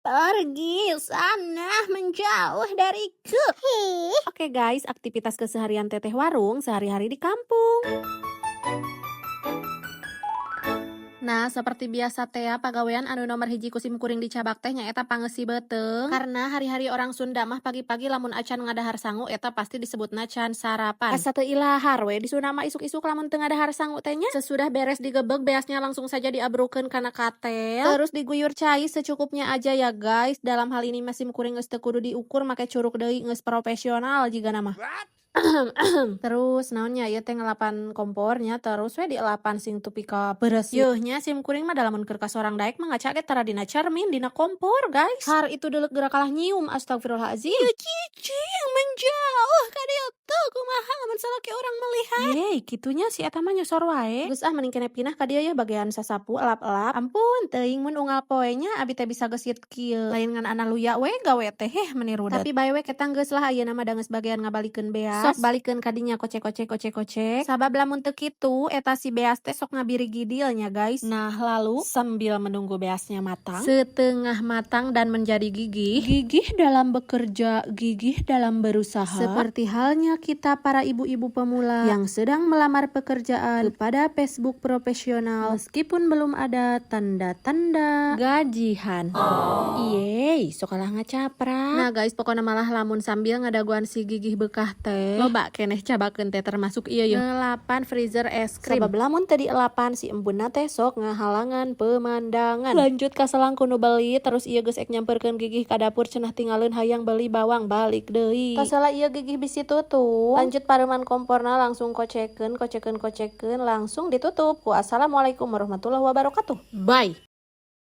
Pergi sana, menjauh dariku. Oke guys, aktivitas keseharian teteh warung sehari-hari di kampung. Nah, seperti biasa teh ya, pagawean anu nomor hiji ku sim kuring dicabak teh nyaeta pangeusi beuteung. Karena hari-hari orang Sunda mah pagi-pagi lamun acan ngadahar sangu, eta pasti disebutna can sarapan. Asa teu ilahar we di Sunda mah isuk-isuk lamun teu ngadahar sangu teh nya. Sesudah beres digebeg, beasnya langsung saja diabrukeun kana katel. Terus diguyur cai secukupnya aja ya, guys. Dalam hal ini mah sim kuring geus teu kudu diukur make curuk deui, geus profesional jigana mah. Terus naon nya, ieu teh ngelapan kompornya, terus we dielapan sing tepi ka beresih. Yeuh nya, sim kuring mah da lamun keur kasorang daek mah ngaca ge tara dina cermin, dina kompor, guys. Har itu deuleuk geura kalah nyium, astagfirullahalazim. Ieu cicing menjauh ka dieu tuh, kumaha lamun salaki urang melihat. Hei, kitu nya si eta mah nyosor wae. Geus ah, mending keneh pindah ka dieu ya, bagian sasapu, elap-elap. Ampun teuing mun unggal poe nya abi teh bisa gesit kieu. Lain ngan analuya we gawe teh, heh, meni rudet. Tapi bae we ketang geus lah, ayeuna mah da geus bagian ngabalikeun beas. Sok balikeun ka dinya, kocek kocek kocek kocek. Sabab lamun teu kitu, eta si beas teh sok ngabirigidil nya, guys. Nah, lalu sambil menunggu beasnya matang, setengah matang dan menjadi gigih, gigih dalam bekerja, gigih dalam berusaha. Seperti halnya kita para ibu-ibu pemula yang sedang melamar pekerjaan kepada Facebook profesional meskipun belum ada tanda-tanda gajian. Iye, sok kalah ngacaprak. Nah guys, pokoknya malah lamun sambil ngadaguan si gigih bekah teh, loba keneh cabakeun teh, termasuk ieu yeuh, ngelapan freezer es krim. Sabab lamun teu dielapan, si embunna teh sok ngahalangan pemandangan. Lanjut ka selang ku nu beli, terus ieu geus ek nyamperkeun gigih ka dapur cenah, tinggalin hayang beli bawang, balik deui. Tos heula ieu gigih bisi tutup. Lanjut pareuman komporna, langsung kocekeun kocekeun kocekeun, langsung ditutup ku assalamualaikum warahmatullahi wabarakatuh. Bye.